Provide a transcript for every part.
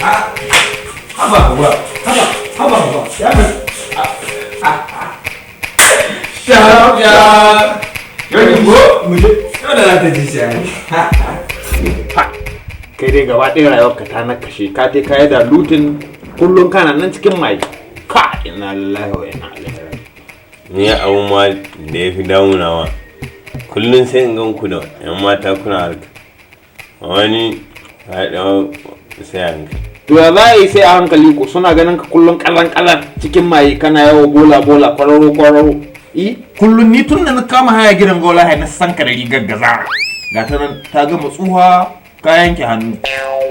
Haba haba haba haba haba ya mai. Sharp sharp. Yau go. Mu je. Yau da za ta ji shi ai. Kai dai gaba ɗaya rayuwarka ta nakashe ka te kayi da lutin kullum kana nan cikin mai ka ina lillahi wa inna ilaihi raji'un. Ni abu ma da ya fi damuna ma, kullum sai in gan ku da yan mata kuna harka, wani haɗa sai a hankali. To ya za a yi sai a hankali ko suna ganin ka kullum kalan kalan cikin maye kana yawo bola bola kwararo kwararo. I kullum ni tun da na kama haya gidan gola na san ka da rigar gaza. Ga ta nan ta gama tsuha ka yanke hannu.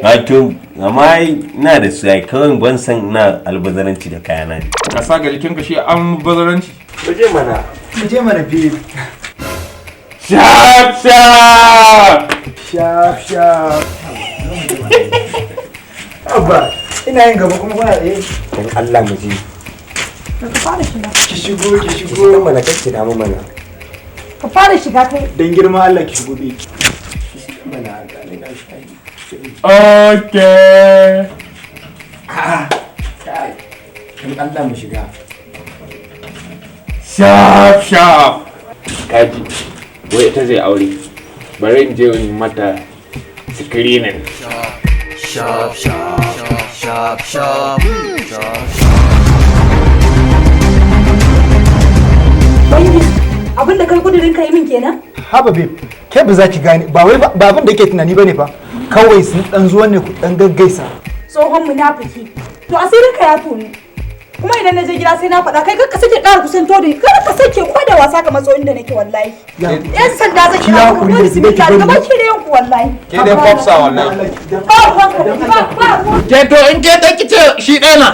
Wato amma ina da su ai, kawai ban san ina albazaranci da kayana ne. Ka sa ga jikinka shi an bazaranci. Mu je mana. Mu je mana babe. Sharp sharp. Sharp sharp. Abba, ina yin gaba kuma kuna tsaye. Dan Allah mu je. Ka fara shiga. Ki shigo, ki Ki shigo. shiga mana, kar ki damu mana. Ka fara shiga kai. Dan girma Allah ki shigo babe. Ki shiga mana ga ni ga shi. Okay. A'a. Kai. Dan Allah mu shiga. Sharp sharp. Kaji wai ita zai aure, bari in je in mata screening. Sharp, sharp, sharp, sharp, sharp. Bangi. Abin da kai kudirin ka yi min kenan? Haba babe, ke ba za ki gane ba, wai ba abin da yake tunani bane fa. Kawai sun dan zuwa ne ku dan gaggaisa. Tsohon munafiki. To asirin ka ya tonu. Kuma idan na je gida sai na faɗa kai kar ka sake ƙara kusanto da ni, kar ka sake ko da wasa ka matso inda nake wallahi. Yan sanda zan Ki kira ku hakuri ko da bismillah ki daga bari. baki da yanku wallahi. Ke dai kwafsa wallahi. Ba ruwanka da ni, ba ruwanka. Ke to in ke ta kice shi ɗaya na.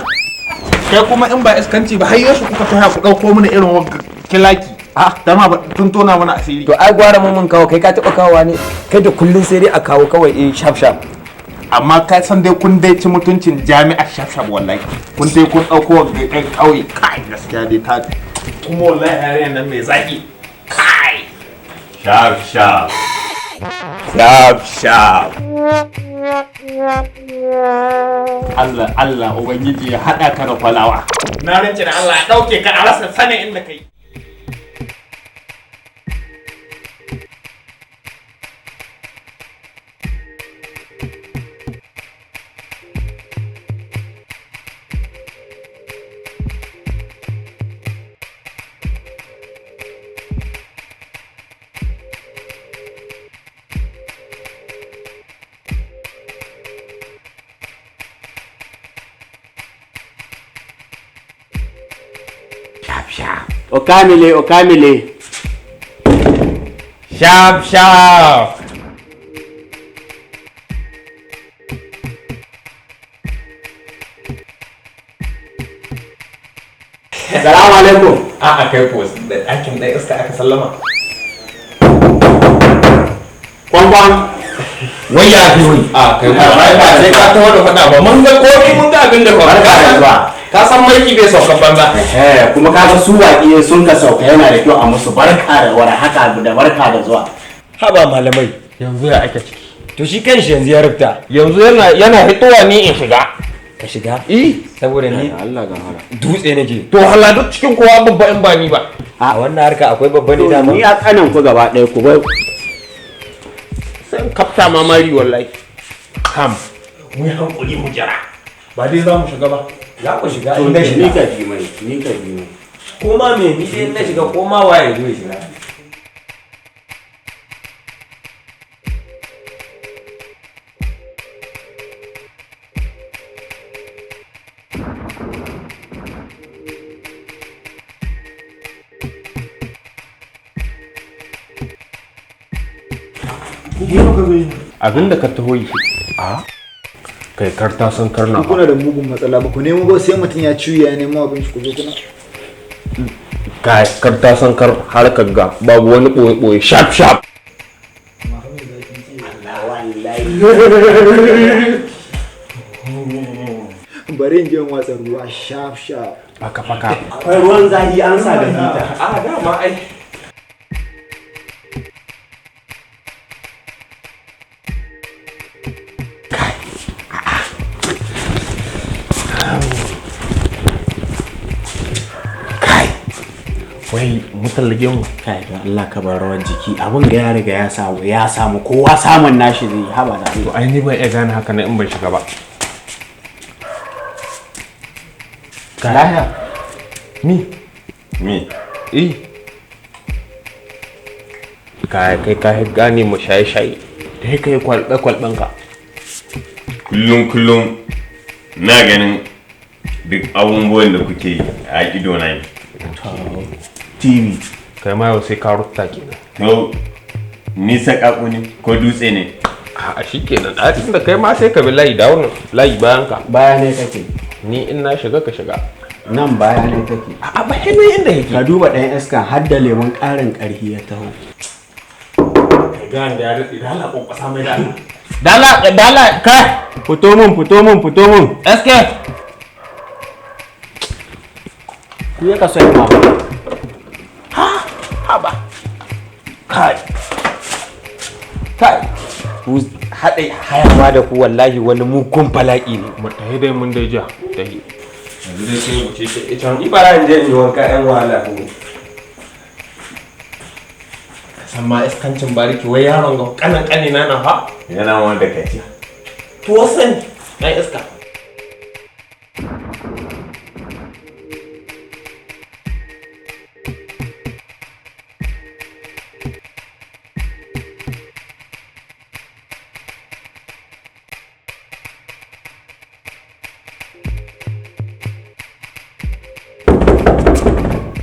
Kai kuma in ba iskanci ba har yaushe kuka taya ku ɗauko mana irin wanka kilaki. Ah, dama ba tun tona mana asiri. To ai gwara mun mun kawo, kai ka taba kawowa ne, kai da kullun sai dai a kawo kawai eh sharp sharp. Amma ka san dai kun dai ci mutuncin jami'ar shaf shaf wallahi. Kun dai kun ɗauko ga ɗan ƙauye. Kai gaskiya dai ta kuma wallahi yarinyar nan mai zaƙi. Kai. Sharp sharp. Sharp sharp. Allah Allah ubangiji ya haɗa ka da kwalawa. Na rinci da Allah ya ɗauke ka a rasa sanin inda kai. Okamile okamile. Sharp sharp. Salamu alaikum. A'a kai ko da ɗakin ɗan iska aka sallama. Kwankwan. Wai ya fi wai. A kai ko ai ba sai ka taho da faɗa ba, mun ga komi, mun ga abin da ba. Barka da zuwa. Ka san maiki bai sauka banza. Eh, kuma kaga su baƙi sun ka sauka yana da kyau a musu barka da war haka da barka da zuwa. Haba malamai. Yanzu ya ake ciki. To shi kanshi yanzu ya rufta. Yanzu yana yana hitowa ni in shiga. Ka shiga. Eh. Saboda ni Allah ga hala. dutse nake. To hala duk cikin kowa babba in ba ni ba. A wannan harka akwai babba ne dama. Ni a kanan ku gaba ɗaya ku bai Sai in kafta mamari wallahi. Kam. Mu yi hankuli mu jira. Ba dai za mu shiga ba. Za ku shiga in na ni shiga. ka ji mai, ni ka ji mai. Koma me ni dai in na shiga koma waye zo ya shiga. Ku kuma ka zo yi. Abin da ka taho yi. A? Kai kar ta san karna. Ku kuna da mugun matsala, ba ku nemo ba sai mutum ya ciwo ya nemo abin shi ku zo kuna. Kai kar ta san kar harkar ga babu wani boye boye sharp sharp. Wallahi. Bari in je in watsa ruwa sharp sharp. Faka faka. Akwai ruwan zafi an sa da hita. A dama ai. Wai mutallage mu. Kai don Allah ka bar rawar jiki, abin ga ya riga ya samu, ya samu kowa samun nashi zai haba da To Allah. ai ni ban iya gane haka na in ban shiga ba. Lahiya. Ni Me? Eh. Kai kai ka gane mu shaye shaye. Da kai kwalbe kwalben ka. Kullum kullum na ganin duk abubuwan da kuke yi a ido na ne. TV. Kai ma yau sai ka rutta kenan. To ni sakaku ne ko dutse ne? A shi kenan. A tunda kai ma sai ka bi layi da wannan layi bayan ka. Baya ne kake. Ni in na shiga ka shiga. Nan baya ne kake. A ba ne inda yake. Ka duba ɗan iskan har da lemon ƙarin ƙarfi ya taho. Kai gane da ya daɗe da Allah ƙwanƙwasa mai da Allah. Dala dala kai. Fito mun, fito mun, fito mun. SK. Ku ya kaso ma. Haba. Kai. Kai. Ku haɗe hayawa da ku wallahi wani mugun bala'i ne. Mu tahi dai mun dai ja. Tahi. Yanzu dai sai mu ce ita Ni bara in je in yi wanka 'yan wahala ku. San ma iskancin bariki wai yaron ga kanan kanina na fa. Yana wanda kaci. To wasan na iska.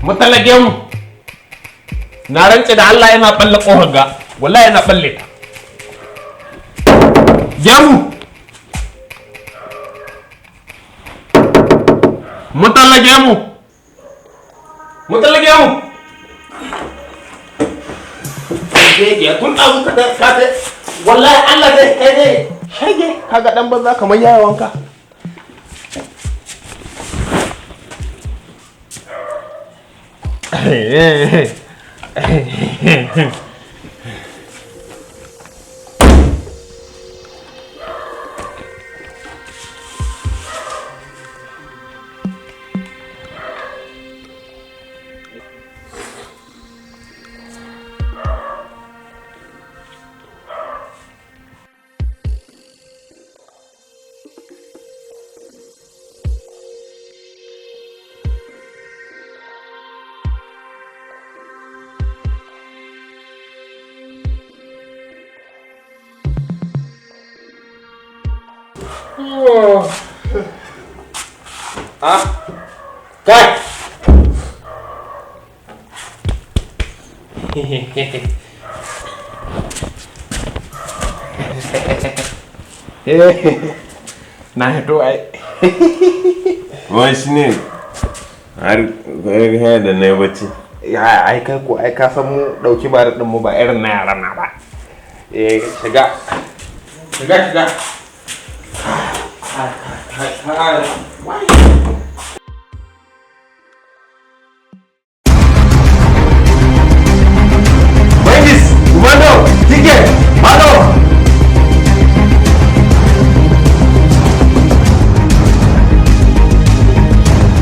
Mutalage mu. Na rance da Allah yana balle kofar ga. Wallahi yana balle ta. Gemu. Mutallage mu. Mutallage mu. Shege kun ɗazu ka ta ka ta wallahi Allah zai kai ne. Shege kaga dan banza kamar yaya wanka. Kai! Na hito ai. Wai shi ne har har da na yi bacci. Ya ai kai ko ai ka san mu dauki ba din mu ba irin na yaran na ba. Eh shiga. Shiga shiga. Kai kai kai. Wendy's, Kumando, Ticket, Malo.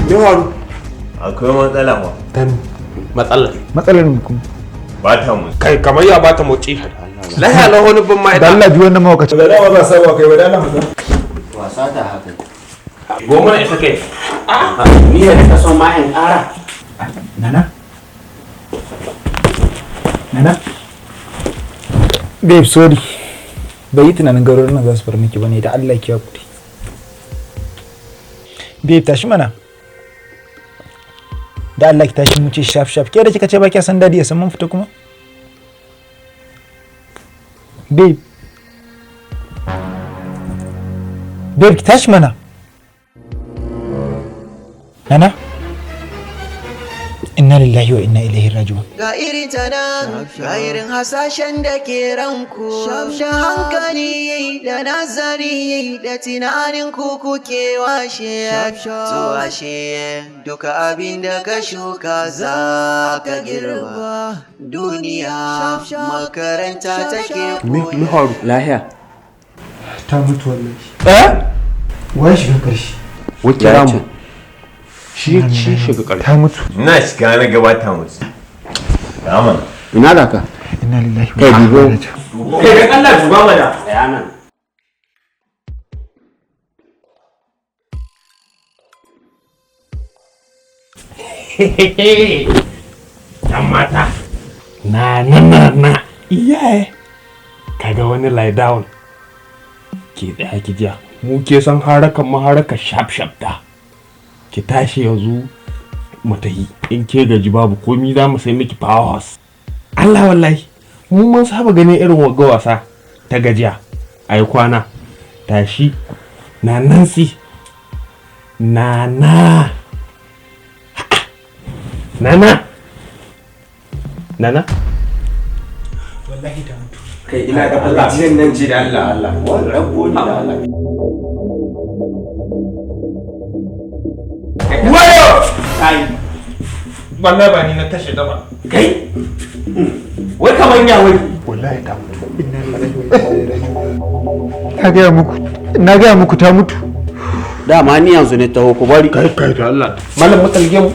Me faru? Akwai matsala ma. Matsalar. Matsalar mu kuma. Ba ta mu. Kai kamar ya bata motsi. Lahiya lahu wani bin ma Da Allah bi wannan mawakaci. Da dama ba saba kai ba da Allah mu. Wasa ta haka. Goma na isa kai. Ni da ka son ma in ƙara. Nana. Nana. Babe sorry. Bai yi tunanin garuruwan nan za su bar miki bane da Allah ki hakuri. Babe tashi mana. Da Allah ki tashi mu ce shaf shaf. Ke da kika ce ba kiya san dadi ya san mun fita kuma? Babe. Babe ki tashi mana. Nana. Inna lillahi wa inna ilaihi raji'un. Ga irin ta nan, ga irin hasashen da ke ranku, da hankali da nazari da tunanin ku kuke washe, to washe duka abin da ka shuka za ka girba. Duniya makaranta take Me faru? Lahiya. Ta mutu wallahi. Eh? Waye shiga karshe? Wa kira mu. Shi shi shiga ƙarshe. Ta mutu. Ina shiga na gabata mutu. Aman. Ina da ka? Inna lillahi wa Kai inna dubo. ilaihi raji'un. Kai dan Allah duba mana. Tsaya nan. Yan mata. Na na na na. Iyaye. Kaga wani lie down. Ke tsaya ki jiya. Mu ke san harakan mu haraka shaf shaf da. Ki tashi yanzu mu tahi. In ke gaji babu komi za mu sai miki power house. Allah wallahi. Mu mun saba ganin irin wagga wasa ta gajiya. Ai kwana. Tashi. Na Nancy. Na na. Nana. Nana. Wallahi ta mutu. Kai ina da Allah jiyan nan ce da Allah Allah. Wannan rago ne da Allah. Wayo! Kai. Wallahi ba ni na kashe ta ba. Kai. Wai kaman ya wai. Wallahi ta mutu. Inna lillahi wa inna ilaihi raji'un. Na gaya muku, na gaya muku ta mutu. Dama ni yanzu ne taho ku bari. Kai kai da Allah. Malam matalge mu.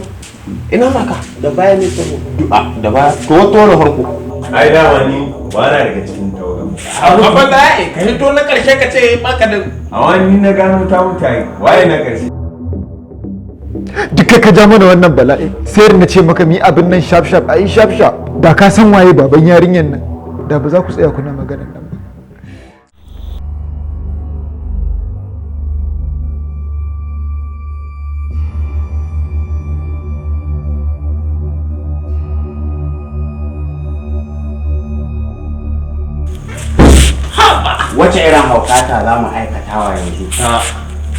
Ina maka? Da baya ne taho. A da baya. To wato na farko. Ai dama ni ba na daga cikin tawagan. Abu ba da ka hito na karshe ka ce baka da Amma ni na gano ta mutu ai. Waye na ƙarshe? Duka ka ja mana wannan bala'i. Sai na ce maka mi abin nan shaf shaf ayi shaf shaf. Da ka san waye baban yarinyar nan. Da ba za ku tsaya kuna maganar nan ba. Wace irin haukata za mu aikatawa yanzu?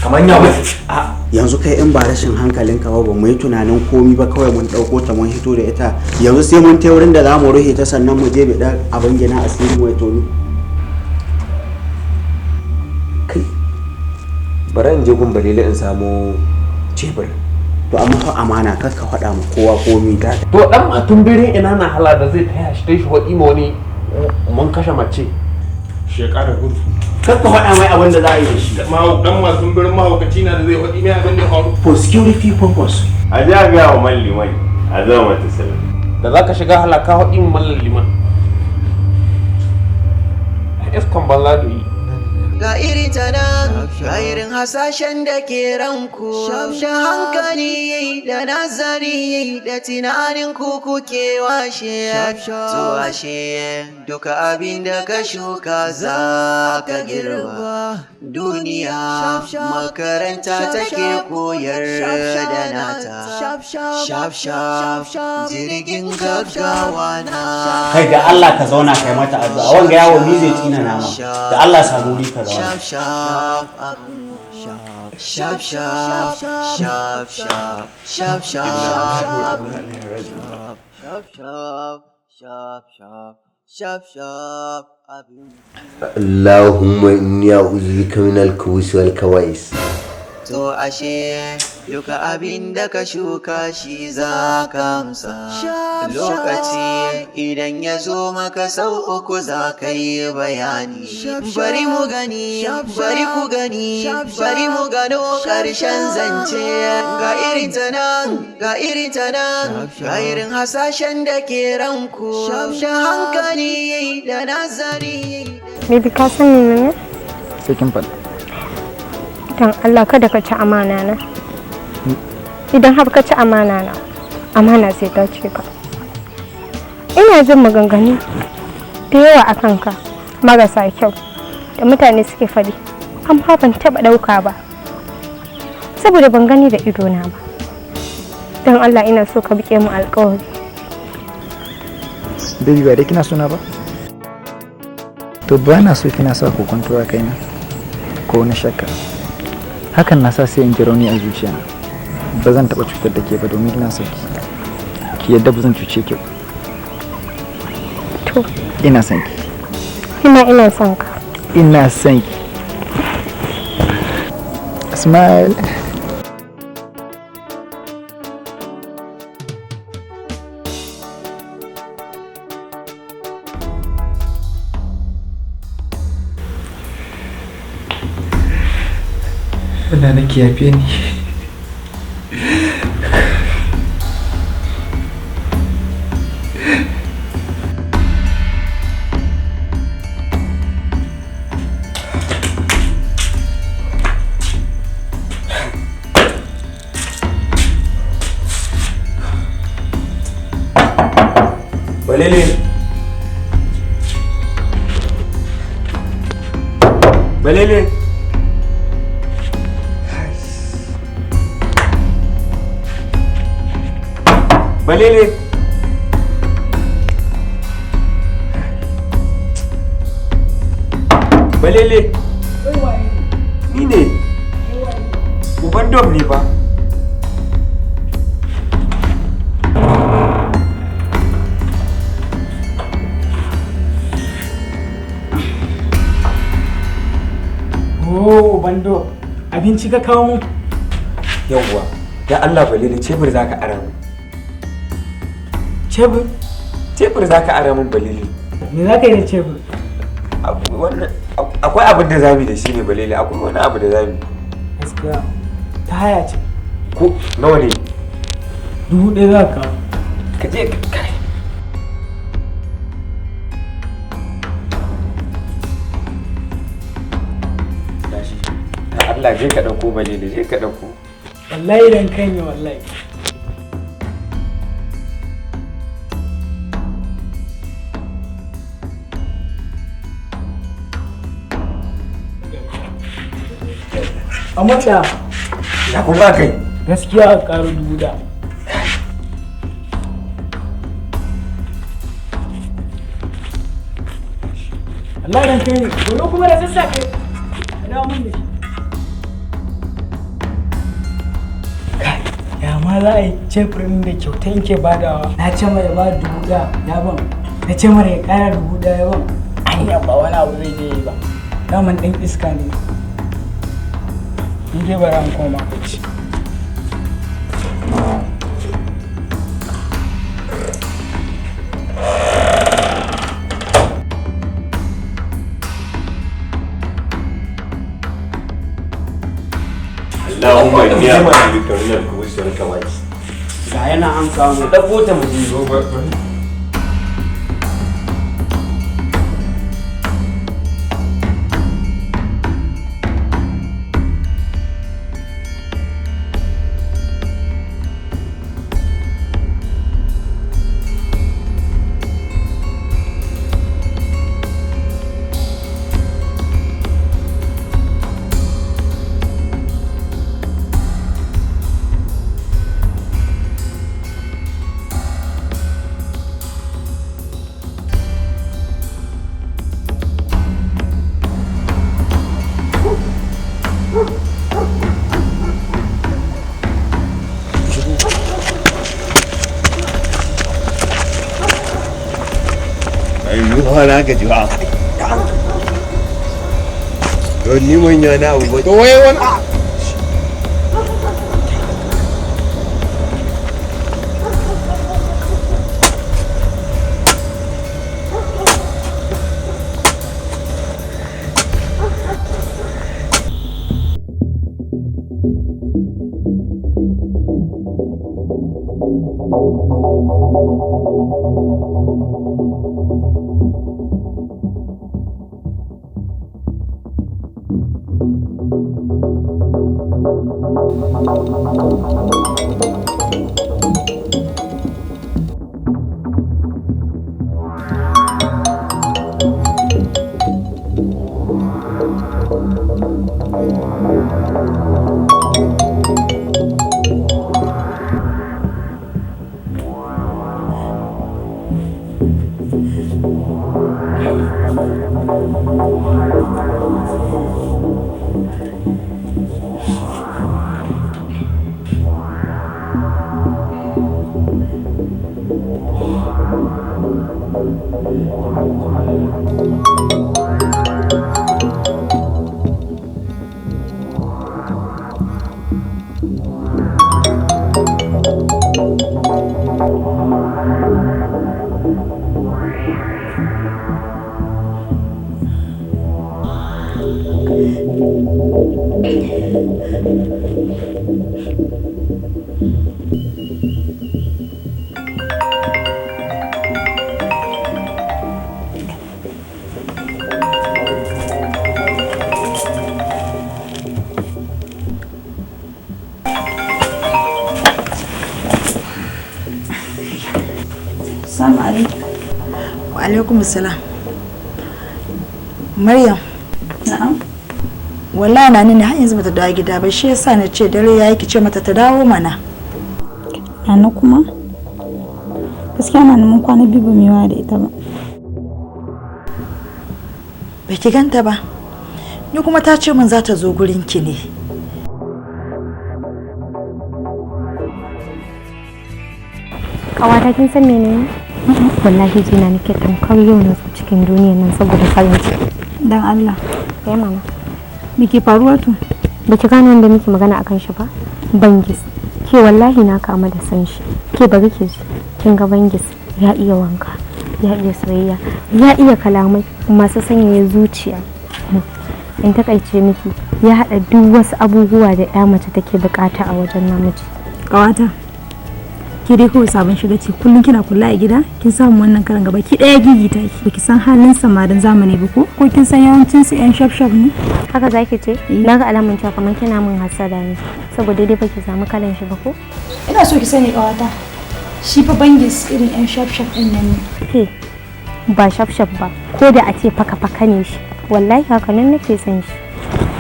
Kaman ya wai. Yanzu kai in ba rashin hankalinka ba ba mu yi tunanin komi ba kawai mun ɗauko ta mun hito da ita yanzu sai mun tai wurin da za mu rufe ta sannan mu je bi ɗan abin gina asiri mu ya tonu. Kai. Bari in je gun Balele in samu cebur. To amma fa amana kar ka faɗa ma kowa komi. To dan matun birin ina na hala da zai taya shi tai shi hodi ma wani mun kashe mace. Shekara gudu. Kar ka faɗa mai abin da za a yi da shi. Dan matun birin mahaukaci na da zai hodi mai abin da ya faru. For security purpose. A ji a gaya wa man liman. A zama mata sallah. Da za ka shiga halaka hodi mu mallan liman. Iskan banza da yi. Ga irin ta nan, ga irin hasashen da ke ranku, da hankali da nazari da tunanin ku kuke washe, to ashe duka abin da ka shuka za ka girba. Duniya makaranta take koyar da nata, shaf shaf jirgin gaggawa na. Kai da Allah ka zauna kai mata addu'a wanga yawo mi zai tina nama. Da Allah samu wuri ka zauna. Shaf shaf shaf shaf shaf shaf shaf shaf shaf shaf shaf shaf shaf Allahumma inni a'udhu bika min al-khubuthi wal khaba'is. To ashe duka abin da ka shuka shi za ka amsa. Lokaci idan ya zo maka sau uku za ka yi bayani. Bari mu gani, bari ku gani, bari mu gano ƙarshen zance. Ga irin ta nan, ga irin ta nan, ga irin hasashen da ke ranku. Da hankali da nazari. Baby ka san menene? Sai kin faɗa. Dan Allah kada ka ci amana na. Idan har ka ci amana na, amana sai ta ce ka. Ina jin maganganu da yawa a kanka marasa kyau da mutane suke faɗi, amma ban taɓa ɗauka ba. Saboda ban gani da idona ba. Dan Allah ina so ka biƙe mu alƙawari. Baby ba dai kina sona ba? To ba na so kina sa kokonto a kaina ko wani shakka. Hakan na sa sai in ji rauni a zuciya. Ba zan taɓa cutar da ke ba domin ina son ki. Ki yadda ba zan cuce ki ba. To. Ina son ki. Ina son ka. Ina son ki. Smile. Ina nake yafe ni. Balele. Balele. Balele. Ni ne. Uban dom ne ba. Oh, bando, abinci ka kawo mu? Yawwa, da Allah Balele, cebur za ka ara mu. Cebur? Cebur za ka ara mun, Balele. Me za ka yi da cebur? Akwai abin da zamu yi da shi ne, Balele, akwai wani abu da zamu yi. Gaskiya, ta haya ce. Ko nawa ne? 1000 za ka kawo. Ka je ka kai. Tashi. Da Allah je ka ɗauko, Balele, je ka ɗauko. Wallahi dan kai ne wallahi. A mota. Ya kuma kai. Gaskiya a ƙaro 1000. Allah dan kai ne, gobe kuma da sassafe. A dawo mun da shi. Kai, ya ma za a yi cefurin da kyauta in ke badawa. Na ce mara ba 1000 ya ban. Na ce mara ya ƙara 1000 ya ban. Anya ba wani abu zai je yi ba. Daman ɗan iska ne. Ni dai bara in koma bacci. Allahumma inni a'udhu bika min al-khubuthi wal khaba'ith. Ga yana an kawo mu. Ɗauko ta mu je. Ai na gaji ba. To ni mun yi wani abu ba. To wai wani Assalamu alaikum. Wa alaikum salam. Maryam. Na'am. Wallahi na ne har yanzu bata dawo gida ba, shi yasa na ce dare yayi ki ce mata ta dawo mana. Nana kuma? Gaskiya na mun kwana biyu ba mu yi waya da ita ba. Ba ki ganta ba. Ni kuma ta ce min za ta zo gurin ki ne. Kawata kin san menene? Wallahi jina nake tamkar yau na zo cikin duniyar nan saboda farin ciki. Dan Allah. Eh mama. Me ke faruwa to? Ba ki gane wanda muke magana akan shi ba? Bangis. Ke wallahi na kama da san shi. Ke bari ki ji. Kin ga Bangis ya iya wanka, ya iya soyayya, ya iya kalamai masu sanyaya zuciya. In takaice miki, ya haɗa duk wasu abubuwa da ya mace take bukata a wajen namiji. Kawata. Ke dai kawai sabon shiga ce, kullum kina kula a gida, kin samu wannan karan gaba ki daya gigita ki. Baki san halin samarin zamani ba ko? Ko kin san yawancin su yan shaf shaf ne? Haka zaki ce? Na ga alamun cewa kamar kina min hasada ne, saboda dai baki samu kalan shi ba ko? Ina so ki sani kawata. Shi fa Bangis irin yan shaf shaf din nan ne. Ke ba shaf shaf ba, ko da a ce faka faka ne shi. Wallahi haka nan nake son shi.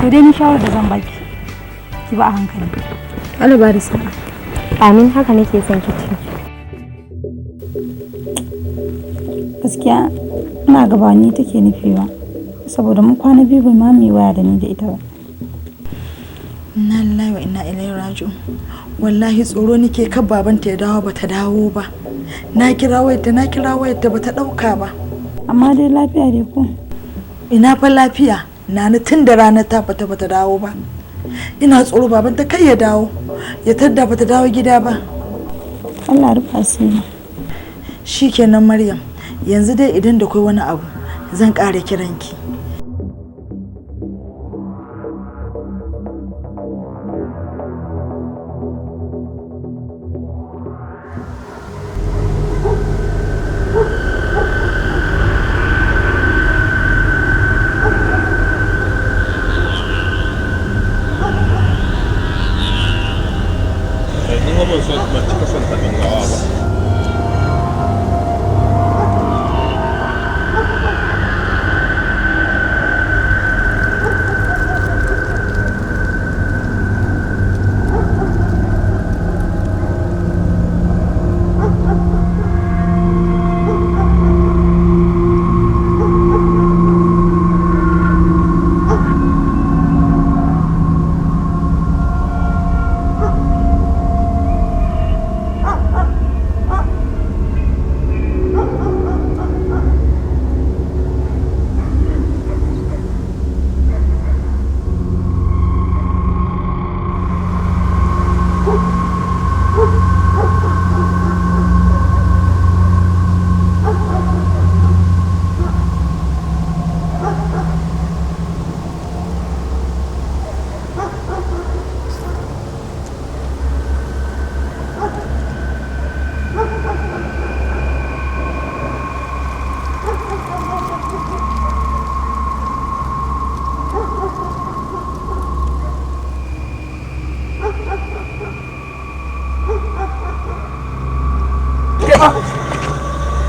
To dai ni shawarar da zan baki. Ki ba a hankali. Allah ba da sa'a. Amin, haka nake son ki ce. Gaskiya ina ga ba ni take nufi ba, saboda mun kwana biyu bai ma mu yi waya da ni da ita ba. Inna lillahi wa inna ilaihi raji'un. Wallahi tsoro nake kan babanta ya dawo bata dawo ba. Na kira wayarta, na kira wayarta bata dauka ba. Amma dai lafiya dai ko? Ina fa lafiya, Nana tun da rana ta fita bata dawo ba. Ina tsoro babanta kai ya dawo, ya tadda bata dawo gida ba. Allah rufa asiri. Shikenan Maryam, yanzu dai idan da kai wani abu zan ƙara kiranki. Ni ma ban son ban cika son taɓin gawa ba.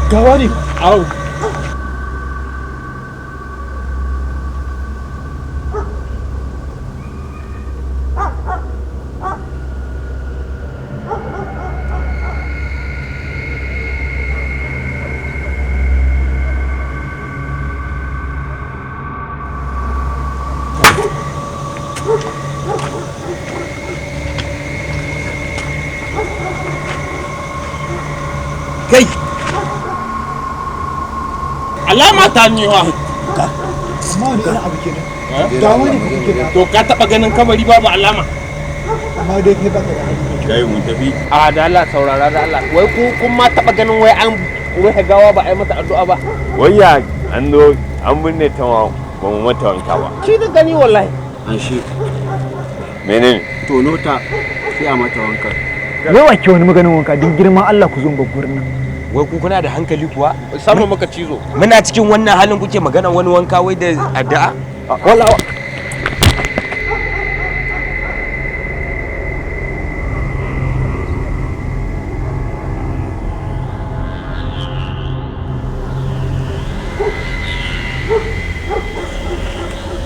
Gawa ne. Au. Kai. Alama ta ni wa. Amma wani irin abu kenan? Gawa ne kuke da. To ka taba ganin kabari babu alama? Amma dai kai baka da hali. Kai mu tafi. A da Allah saurara da Allah. Wai ku kun ma taba ganin wai an rufe gawa ba a yi mata addu'a ba? Wai ya an zo an binne ta ma ba mu mata wanka ba. Shi da gani wallahi. An shi. Menene? Tono ta sai a mata wanka. Wai wa ke wani maganin wanka din girman Allah ku zo ba gurin nan. Wai ku kuna da hankali kuwa? Sama maka cizo. Muna cikin wannan halin kuke magana wani wanka wai da addu'a? Wala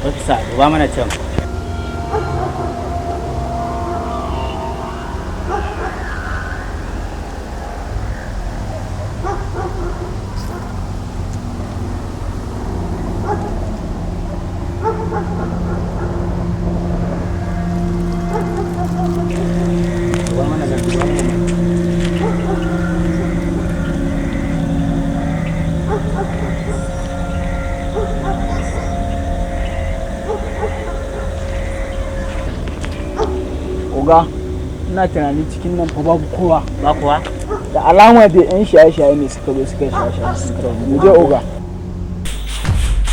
Ofisa, duba mana can. Oga, ina tunanin cikin nan fa babu kowa. Ba kowa? Da alama dai yan shaye-shaye ne suka zo suka yi shaye-shaye suka rabu. Mu je, oga.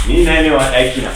Ni na ne wa ɗaki na.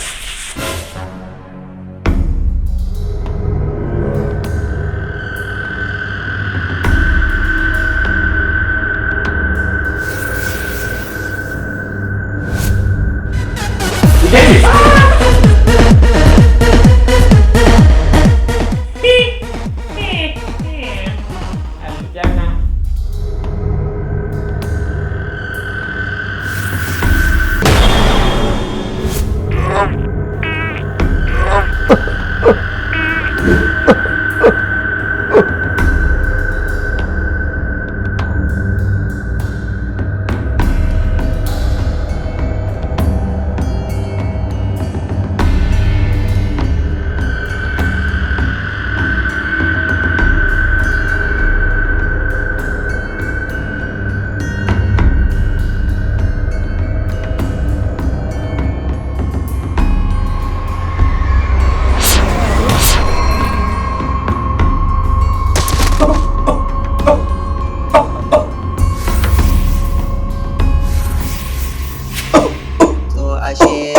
To ashe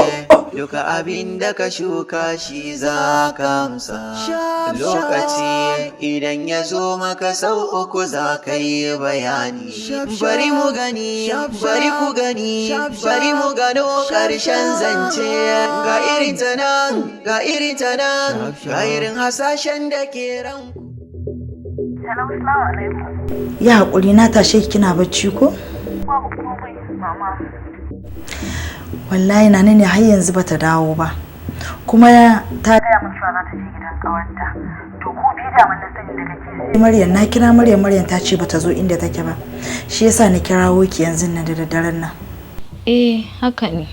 duka abin da ka shuka shi za ka amsa. Lokaci idan ya zo maka sau uku za ka yi bayani. Bari mu gani, bari ku gani, bari mu gano ƙarshen zance. Ga irin ta nan, ga irin ta nan, ga irin hasashen da ke ranku. Ya haƙuri, na tashe ki kina bacci ko? Wallahi Nana ne har yanzu bata dawo ba. Kuma ta gaya min cewa za ta je gidan ƙawarta. To ko bi da na sani daga ke. Maryam, na kira Maryam, Maryam ta ce bata zo inda take ba. Shi yasa na kirawo ki yanzu nan da daddaren nan. Eh, haka ne.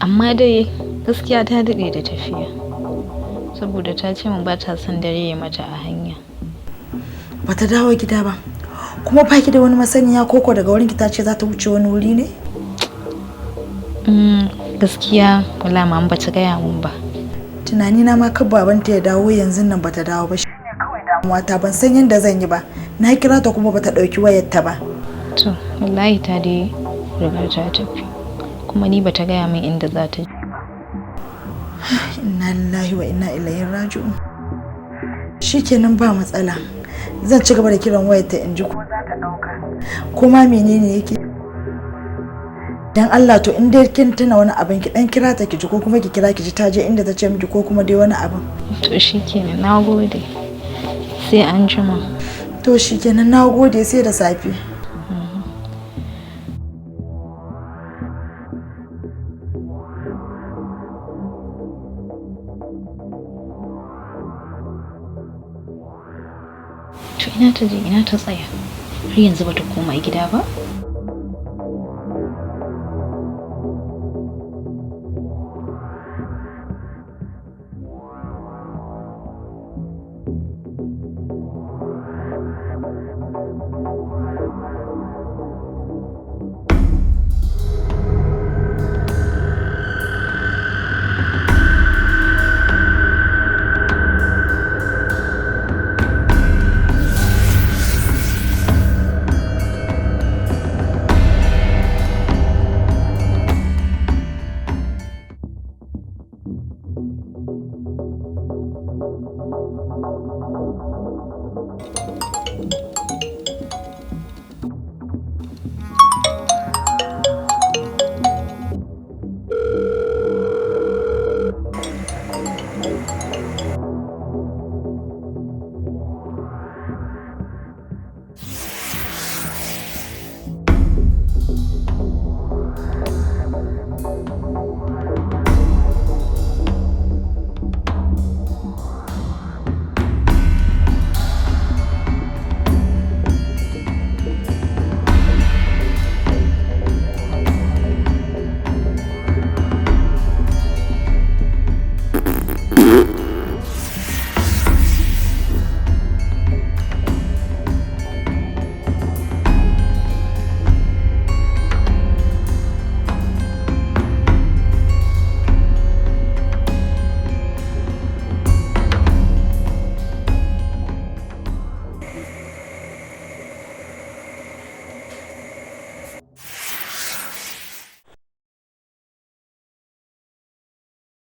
Amma dai gaskiya ta daɗe da tafiya. Saboda ta ce min ba ta son dare ya mata a hanya. Bata dawo gida ba. Kuma ba ki da wani masaniya koko daga wurin ki ta ce za ta wuce wani wuri ne? Gaskiya wala mama bata gaya mun ba. Tunani na ma kar babanta ya dawo yanzu nan bata dawo ba, shine kawai damuwa ta, ban san yadda zan yi ba. Na kira ta kuma bata dauki wayar ta ba. To, wallahi ta dai riga ta tafi. Kuma ni bata gaya min inda za ta je. Inna lillahi wa inna ilaihi raji'un. Shikenan, ba matsala. Zan ci gaba da kiran wayar ta in ji ko za ta dauka. Kuma menene yake? Dan Allah, to in dai kin tuna wani abin, ki dan kira ta ki ji, ko kuma ki kira ki ji ta je inda ta ce miki, ko kuma dai wani abin. To shikenan, nagode. Sai an jima. To shikenan, nagode, sai da safe. To ina ta je, ina ta tsaya? Har yanzu bata koma gida ba?